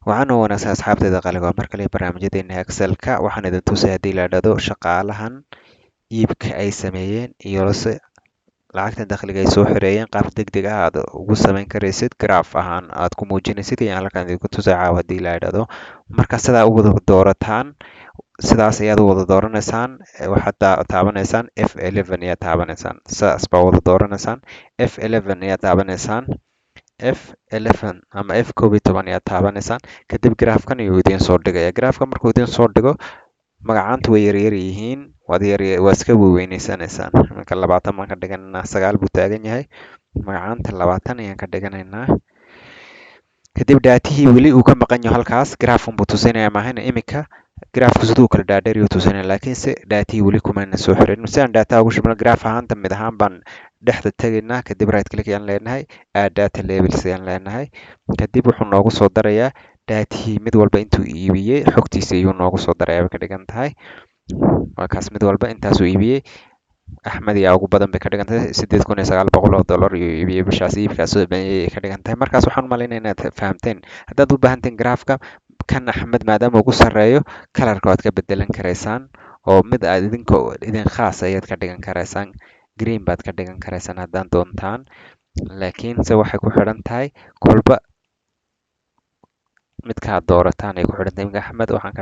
Waxaan u wanaagsan asxaabteyda qaaliga. Waa mar kale barnaamijyadeena Excelka. Waxaan idin tusay, haddii la dhahdo, shaqaalahan iibka ay sameeyeen iyo lase lacagta dakhliga ay soo xireeyeen qaab degdeg ah aad ugu samayn karaysid, graph ahaan aad ku muujinaysid ayaan halkan idinku tusay caawa, haddii la idhahdo. Marka sidaa u wada doorataan, sidaas ayaad u wada dooranaysaan. Waxaad taabanaysaan F11 ayaad taabanaysaan. Sidaas baa wada dooranaysaan, F11 ayaad taabanaysaan, F11 ama F11 ayaad taabanaysaan. Kadib graafkan ayuu idiin soo dhigaya. Graafka markuu idiin soo dhigo, magacaantu way yaryar yihiin, waad yar waa iska weyweyneysaneysaan. Iminka 20 baan ka dhiganaynaa, 9 buu taagan yahay. Magacaanta 20 ayaan ka dhiganaynaa. Kadib datihii weli uu ka maqan yaho halkaas, graafun buu tusinaya maahane. Iminka graafku siduu kala dhaadheer yuu tusinaya, laakiinse datihii weli kumayna soo xirin. Si aan data ugu shubno, graph ahaanta mid ahaan baan dhexda tegaynaa. Kadib right click ayaan leenahay, add data labels ayaan leenahay. Kadib wuxuu noogu soo darayaa datihii, mid walba intuu iibiyey xogtiisa ayuu noogu soo daraya bay ka dhigan tahay. Waa kaas, mid walba intaasuu iibiyey. Axmed yaa ugu badan bay ka dhigan tahay, $8,900 ayuu iibiyey bishaas, iibkaas ayay ka dhigan tahay. Markaas waxaan u malaynaya inaad fahamteen. Haddaad u baahanteen graafka kan Axmed, maadaama ugu sarreeyo, colorka waad ka bedelan karaysaan oo mid aad idinka idin khaas ayaad ka dhigan karaysaan. Green baad ka dhigan karaysaan haddaan doontaan, laakiinse waxay ku xidhan tahay kolba midkaad doorataan ay ku xidhan tahay. Iminka Axmed waxaan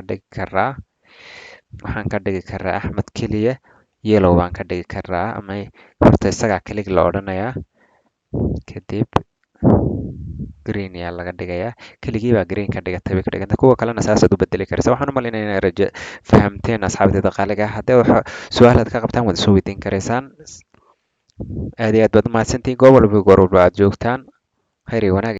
ka dhigi karaa Axmed keliya yellow baan ka dhigi karaa, ama horta isagaa click la odhanayaa, kadib green ayaa laga dhigayaa. Keligii baa green ka dhigatay bay ka dhigantay. Kuwa kalena saasaad u bedeli karaysa. Waxaan u malaynaya inaad raje fahamteen, asxaabteeda qaaliga ah. Haddii wax su-aal aad ka qabtaan, waad soo weydiin karaysaan. Aad iyo aad baad umahadsantihiin goob walba, goor walba aad joogtaan. Khayr iyo wanaag.